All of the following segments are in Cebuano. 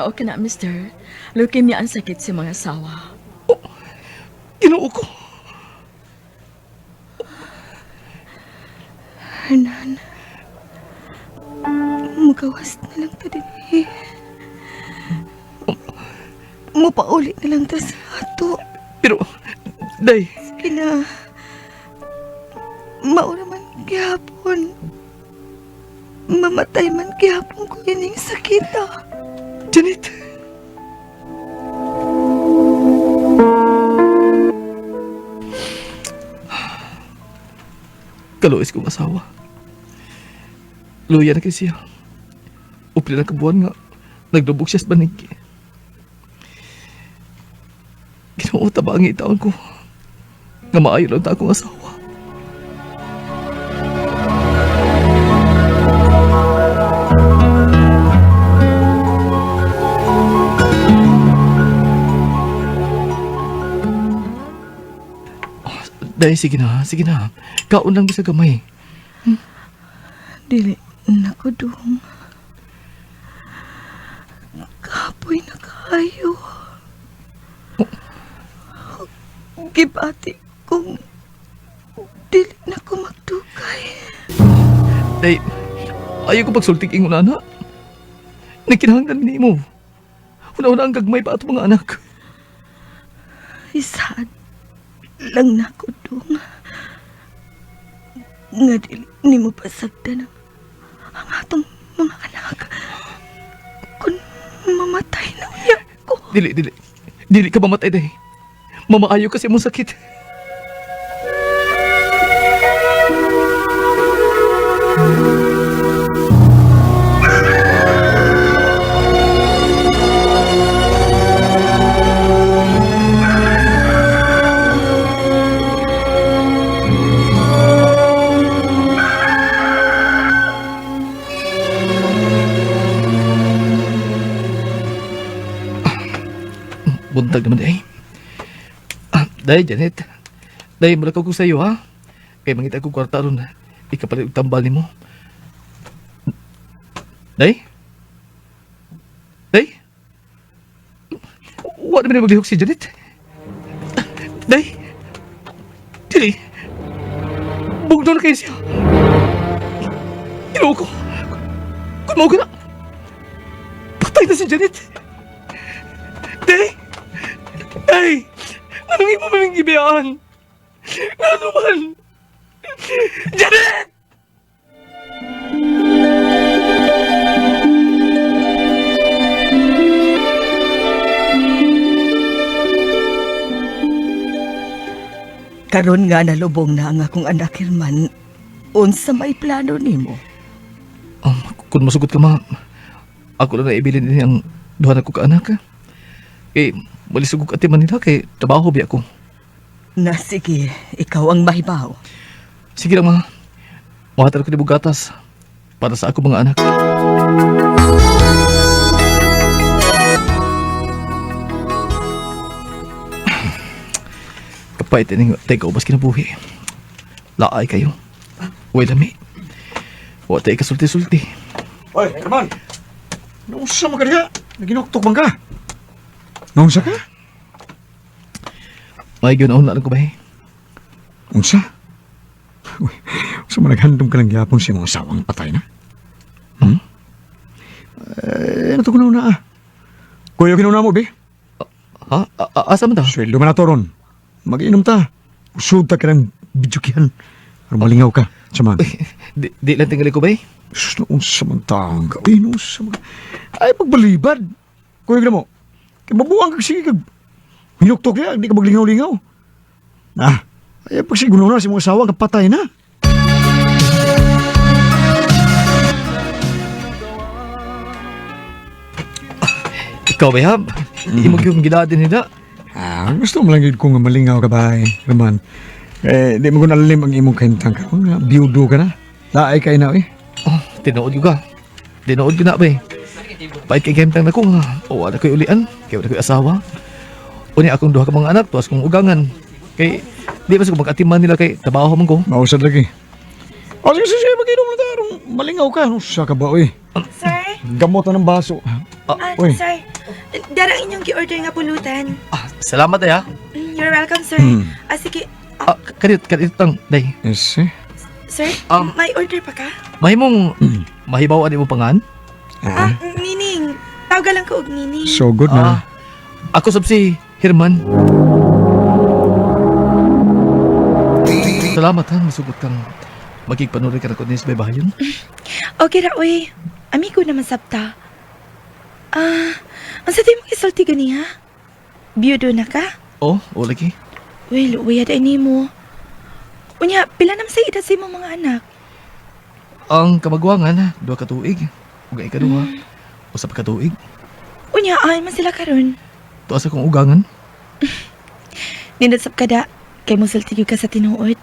mao ka na, mister, leukemia ang sakit sa mga asawa. Ginoo ko. Hernan, mugawas na lang ta din eh. Mupauli na lang ta sa ato. Pero, day, Sige na. Maura man gihapon. Mamatay man gihapon ko ining sakit ah. Janet. Kaluis kong asawa. Luya na kay siya. Upli na kabuan nga. Nagdubog siya sa banig. Ginoo, taba ang itaon ko. Nga maayo lang ta akong asawa. Dahil sige na, sige na. Kaon lang sa gamay. Dili na ko dong. Kapoy na kayo. Gibati kong dili na ko magdugay. Day, ayaw ko pagsultik ingon ana. Nagkinahanglan ni mo. Una-una ang gagmay pa ato mga anak. Isad lang na ko dong. Nga dili nimo pasagdan ang atong mga anak. Kung mamatay na uya ko. Dili, dili. Dili ka mamatay, day. Mamaayo kasi mong sakit. Buntag naman, day. Ah, day, Janet. Day, mulakaw ko sa iyo, ha? Kay mangita ko kwarta ron. Ikapalit og tambal nimo. Day? Day? Wa naman maglihok si Janet. Day? Dili. Bugdo na kayo siya. Ginoo ko. Kung mao ka na. Patay na si Janet. Day! Day! Anong imo maming gibiyaan? Ano man? Janet! Karon nga nalubong na ang akong anak, Herman. Unsa may plano nimo? Kung masugot ka, ma, ako lang naibilin din ang duha na ko ka anak. Kay, malisugog ati Manila kay trabaho biya ko. Na sige, ikaw ang mahibaw. Sige lang, ma. Mahatag ko ni Bugatas para sa ako mga anak. Kapait ining teka ubas kinabuhi. Laay kayo. Uy, lami. Wa tayo kasulti-sulti. Oy, Herman! Naunsa man ka diha? Naginuktok man ka? Naunsa ka? May ganoon na lang ko ba eh? Unsa? Uy, unsa man naghandom ka lang gyapon sa imong asawang patay na? Hmm? Eh, ano to kuno na ah? Kuya kinuna mo, be? Ha? Asa man ta? Sweldo man na to ron. Mag-inom ta. Usod ta ka ng bidyukihan. Aron malingaw ka. Saman. Di lang tingali ko ba eh? Sus, naunsa man taong ka. Uy, naunsa man. Ay, pagbalibad. Kuya kina mo. Kay mabuang kag sige kag hinuktok niya, di ka maglingaw-lingaw. Ah, ay pagsiguro na si mga asawa nga patay na. Ikaw ba hab? Imo gyud gidadin nila. Ah, gusto mo lang yun kung malingaw ka ba, eh, Roman. Eh, di mo ko nalalim ang imong kahimtang karon nga biyudo ka na. Laay kay na, eh. Oh, tinuod gyud ka. Tinuod gyud na ba eh. Pait kay kahimtang nako nga. O wala ko'y ulian, kay wala ko'y asawa. Unya akong duha ka mga anak, tuwas kong ugangan. Kay di ba sa mag-atiman nila kay trabaho man ko. Mausad lagi. O, sige, sige, sige, mag-inom na tayo. Aron malingaw ka. Ano, sa ka ba, oy? Sir? Gamot na ng baso. Ah, Uy. sir. Darang inyong gi-order nga pulutan. Ah, salamat ay ha. You're welcome, sir. Ah, sige. Ah, kanit, kanit tang, day. Yes, eh. Sir, may order pa ka? Mahimong, mahibaw ani mo pangan? Ah, Nining. Tawag lang ko og Nining. So good na. Ah, ako sab si Herman. Salamat ha, masugot kang magigpanuri ka na ko nis baybayon. Okay ra, oy. Amigo naman sabta. Ah, ang sa mo gisulti gani ha? Biyudo na ka? Oh, o lagi. Well, uwi ada nimo. Unya, pila naman sa edad sa imong mga anak? Ang kamagwangan, duha ka tuig. Ug ang ikaduha, usa pa ka tuig. Unya, ay man sila karon. Tuwa sa kong ugangan. Nindot sab kada kay mosulti gyud ka sa tinuod.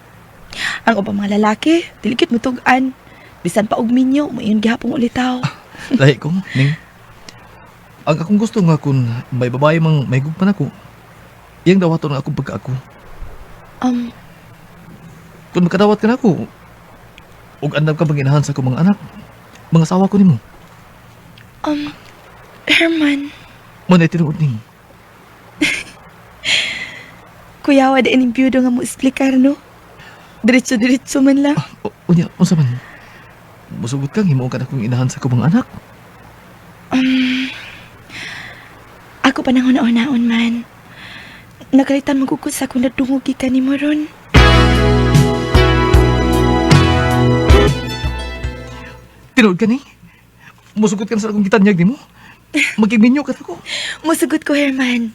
Ang ubang mga lalaki, dili gyud mutug-an. Bisan pa og minyo, moingon gihapon ulitaw. Lahi ko, ning. Ang akong gusto nga kung may babae mang may gugman ako, iyang dawaton ang akong pagkaako. Kung makadawat ka na ako, ug andam ka panginahan sa akong mga anak, mga asawa ko nimo. Herman, Mo na tinuod ning. kuyawa di ining biyudo nga mo eksplikar no. Diretso-diretso man lang. O, unya, unsa man? Musugot kang himuon ka na akong inahan sa akong mga anak. Ako pa nang una-unaon man. Nakalitan mo ko sa akong nadungog gikan nimo ron. Tinuod ka ni? Musugot ka na sa akong gitanyag nimo? Magigminyo ka na ako. Musugot ko, Herman.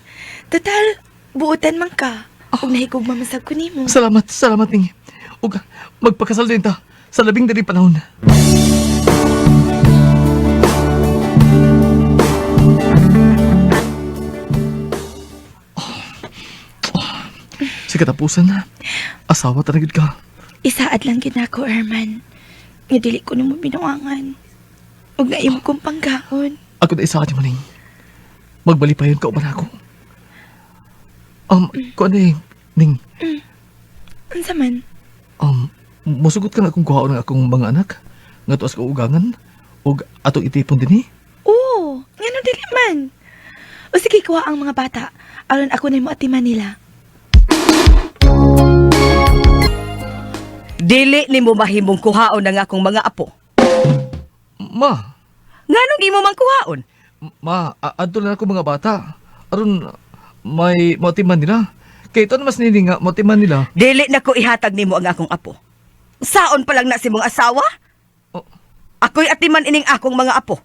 Total, buotan man ka. Ug nahigugma man sad ko nimo. Salamat, salamat ning. Ug magpakasal din ta sa labing dali panahon. Oh, sa katapusan na, asawa talaga ka. Isaad lang gid nako, Herman. Nga dili ko nimo binuangan. Ug na imo kong panggaon. Ako na isa ka maning. Magbalipayon ka uban ako. Kuan eh, ning, Unsa man? musugot ka na akong kuhaon ng akong mga anak. Nga tuas ko ugangan, ug atong itipon din eh. Oo, ngano dili man. O sige, kuha ang mga bata. Aron ako na mo atiman nila. Dili nimo mahimong kuhaon ang akong mga apo. Ma, Nganong imo man kuhaon? ma, adto na ako mga bata. Aron may motiman nila. Kay ito na mas nini nga motiman nila. Dili na ko ihatag nimo ang akong apo. Saon pa lang na si mong asawa? Oh. Ako'y atiman ining akong mga apo.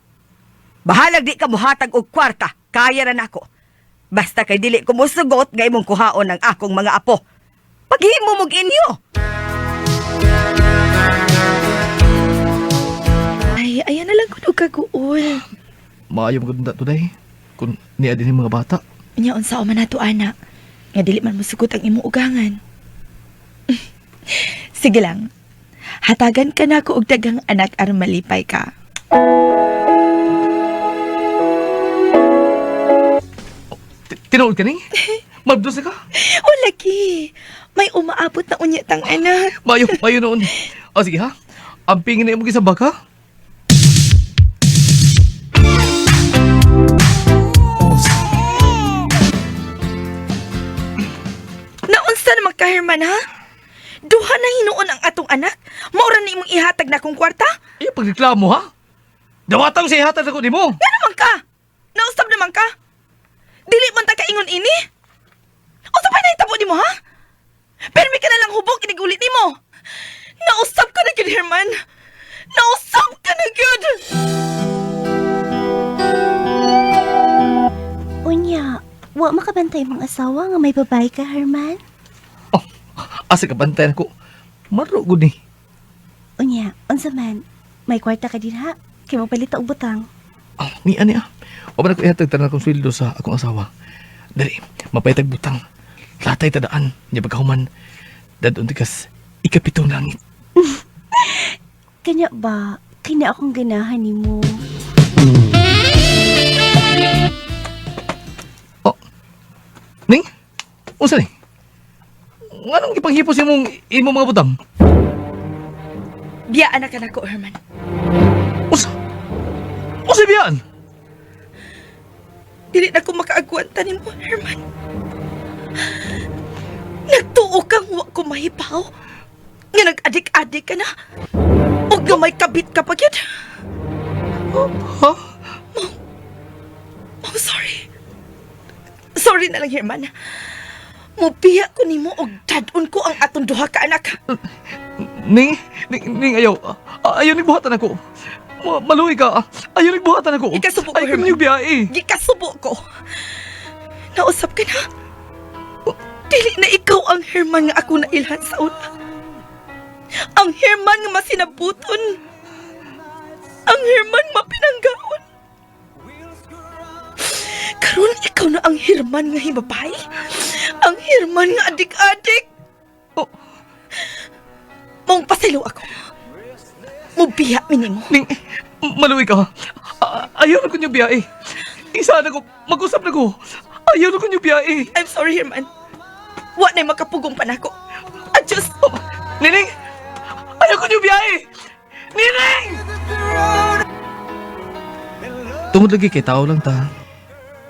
Bahalag di ka mohatag og kwarta, kaya ra nako. Basta kay dili ko mosugot nga imong kuhaon ang akong mga apo. Paghimo mog inyo. Ay, ayan na lang kuno kaguol. Maayo maganda today. Kung niya din yung mga bata. Unya unsa man nato ana. Nga dili man mosugot ang imong ugangan. Sige lang. Hatagan ka na ko og daghang anak aron malipay ka. Tinuod ka ni? Mabdos na ka? O lagi, may umaabot na unya tang anak. Maayo, maayo noon. O sige ha. Ang pingin na imong gisamba ka. Naunsa naman ka, Herman, ha? Duha na hinuon ang atong anak? Maura na imong ihatag na akong kwarta? Iyo pagreklamo ha. Dawatan ko sa ihatag ako nimo. Nga naman ka? Nausab naman ka? Dili man ta kaingon ini? Unsa pa nahitabo nimo, ha? Permi ka na lang hubog inigulit nimo. Nausab ka na gyud, Herman. Nausab ka na gyud. Unya, wa makabantay mong asawa nga may babae ka, Herman? Oh, asa ka bantayan ko. Maro gud ni. Unya, unsa man, may kwarta ka din ha? Kay mopalit og butang. Ah, ni ani ah. Wa man ako ihatag tanan akong sweldo sa akong asawa. Dali, mapaytag butang. Latay tadaan, nya pagkahuman. Dadon tikas ikapitong langit. Kanya ba, kina akong ganahan nimo. Oh. Ning? Unsa ni? Nganong gipanghipos imong imong mga butang? Biya anak ka nako, Herman. Unsa? Unsa biyan? Dili na ko makaagwanta nimo, Herman. Nagtuo kang wa ko mahibaw. Nga nag-adik-adik ka na. Ug nga may kabit ka pa gyud. Ha? Oh, sorry. Sorry na lang, Herman. Mubiya ko nimo og dad-on ko ang atong duha ka anak. Ning, Ning, Ning, ayaw. Ayaw ning buhatan ako. Maluoy ka. Ayaw ning buhatan ako. Ikasubo ko, Ay, Herman. kanyo biyahe. Gikasubo ko. Nausab ka na. Dili na ikaw ang Herman nga ako nailhan sa una. Ang Herman nga masinabuton. Ang Herman mapinanggaon. Karon ikaw na ang Herman nga hibabay. Ang Herman nga adik-adik. Oh. Maong pasaylo ako. Mubiya mi nimo. Ning, maluoy ka. Ayaw na ko niyo biyahe. Isa na ko, mag-usap na ko. Ayaw na ko niyo biyahe. I'm sorry, Herman. Wa na'y makapugong pa nako. Adios. Oh, Nining! Ayaw ko niyo biyahe! Nining! Tungod lagi kay tao lang ta.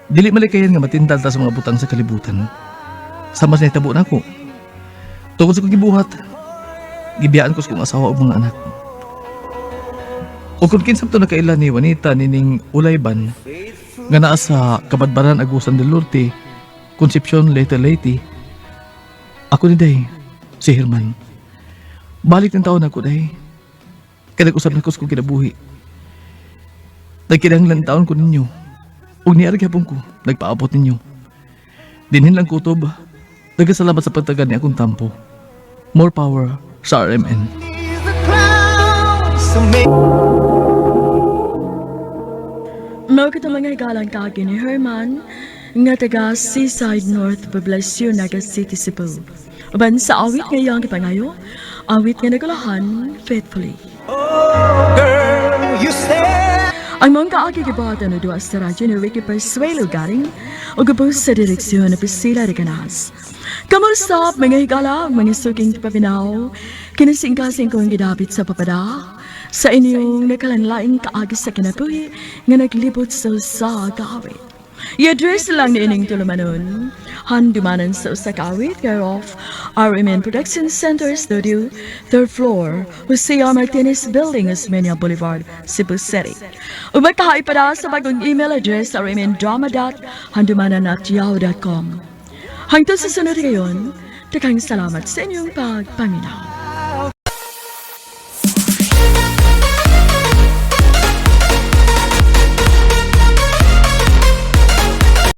Dili malikayan nga matintal ta sa mga butang sa kalibutan. Sa mas nahitabo nako. Tungod sa kong gibuhat, gibiyaan ko sa kong asawa ug mga anak. O kung kinsam to nakaila ni Juanita nining Ulayban nga naa sa Kabadbaran, Agusan del Norte, Concepcion, Leyte, Leyte. Ako ni Day, si Herman. Balik ng taon ako, Day. Kaya nag-usap na ko sa kong kinabuhi. Nagkinahanglan taon ko ninyo. Ug niara gyapon ko, nagpaabot ninyo. Dinhin lang kutob. Nagkasalamat sa pagtagan ni akong tampo. More power sa RMN. Mao kato mga higalang kaagi ni Herman nga taga Seaside North, Poblacion, Naga City, Cebu. Uban sa awit nga iyang gipangayo, awit nga nagulahan, "Faithfully." Ang mga kaagi gibuhatan na duwa sa radyo ni Ricky Persuelo Garing o gabos sa direksyon ni Priscilla Reganas. Kamusta mga higala, mga suking paminaw, kinasingkasing kong gidapit sa papada, sa inyong nakalanlaing kaagi sa kinabuhi nga naglibot sa usa ka awit. I-address lang ni ining tulumanon. Handumanan sa usa ka awit care of RMN Production Center Studio, third floor, Jose R. Martinez Building, Osmeña Boulevard, Cebu City. Ug magkahay pa sa bagong email address rmndrama.handumanan@yahoo.com. Hangtod sa sunod ngayon, daghang salamat sa inyong pagpaminaw.